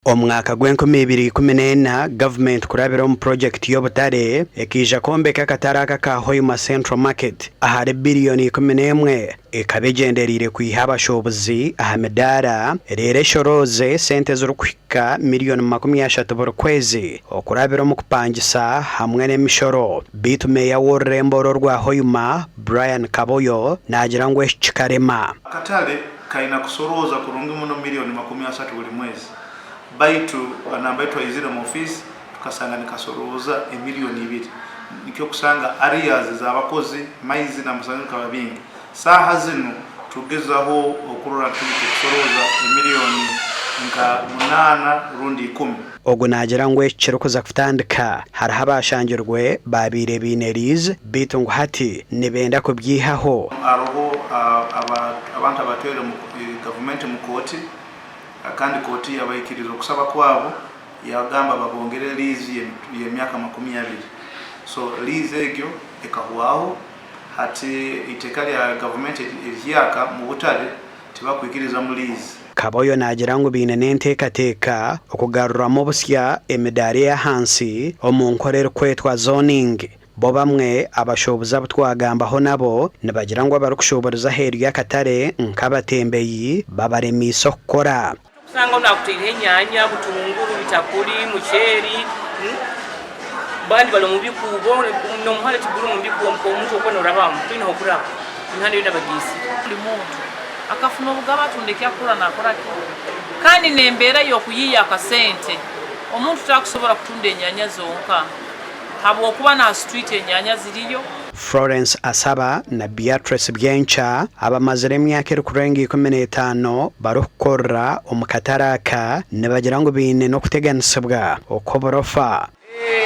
Omu mwaka gw'e 2014, gavumenti kurabira omu purojekiti y'obutare ekaija kwombeka akatare aka aka Hoima Central Market ahari 11 biliyoni. Ekaba egyendereire kwiha abashuubuzi aha midaara reero eshorooze sente ezirikuhika 30 miliyoni buri kwezi okurabira omu kupangisa hamwe n'emishoro. Beitu meeya w'orurembo oru orwa Hoima, Brian Kaboyo, naagira ngu eki kikarema. Akatale kaina kusorooza kurungi muno 30 miliyoni buli mwezi, baitu nambere twaizire mu ofiisi tukasanga nikasorooza 2 miliyoni. Nikyo kusanga arrears z'abakozi, maizi n'amasanyalazi bikaba bingi. Saaha zinu tugezaho okurora tuli kusorooza nka 8 rundi 10. Ogu naagira ngu eki kirikuza kutandika hariho abashangirwe babaire baine lease, beitu ngu hati nibenda kubyihaho. Hariho abantu abatwire gavumenti mu kooti, kandi kooti yabaikiriza okusaba kwabo, yagamba babongere lease y'emyaka 20. So lease egyo ekahwaho. Hati iteeka lya gavumenti erihyaka mu butare tibakwikirizamu lease. Kaboyo naagira ngu baine n'enteekateeka okugaruramu obusya emidaara ey'ahansi omu nkora erikwetwa zoning. Bo bamwe abashuubuzi abu twagambaho nabo nibagira ngu abarikushuuburiza aheeru y'akatare nk'abatembeyi babaremiise okukora. Kusanga onu akutaireho enyanya, butunguru, bitakuri, muceeri, Bandi bali omu bikuubo, n'omuhanda tiguri omu bikuubo, omuntu okuba norabamu toine hokuraba, emihanda yoona bagiisire. Buli muntu akafuna obugabe atunda eki akukora nakora ki, kandi n'embeera y'okuyiiya akasente, omuntu takusobora kutunda enyanya zonka habwokuba na ha street enyanya ziriyo. Florence Asaba na Beatrice Byenkya, abamazire emyaka erikurenga 15 barikukorera omu katare aka, nibagira ngu baine n'okuteganisibwa okw'oburofa.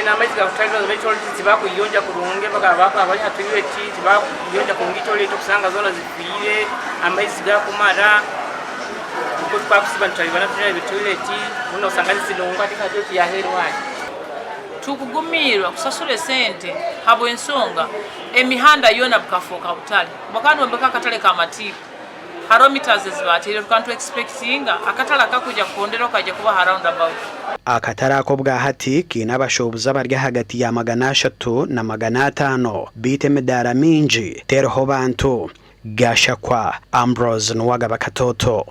N'amaizi gakutaliza, toilet tibakuyonja kurungi, bari ha toilet tibakuyonja kurungi, toilet okusanga zoona zifiire, amaizi tigakumara, nikwo twakusiba nitutalibana toilet muno osanga nizinunga ate nka toilet yaheeru hati. Tukugumiirwa kusasura esente habw'ensonga emihanda yoona bukafooka butale. Bakaba nibombeka akatale ka matiipa, hariho meters ezibateire, tukaba nitu expectinga akatale akakwija kuhonderaho kaija kuba ha round about. Akatare ako obwahati kaine abashuubuzi abari ahagati ya 300 na 500, beitu emidaara mingi teriho bantu. Gashakwa Ambrose Nuwagaba, Katoto.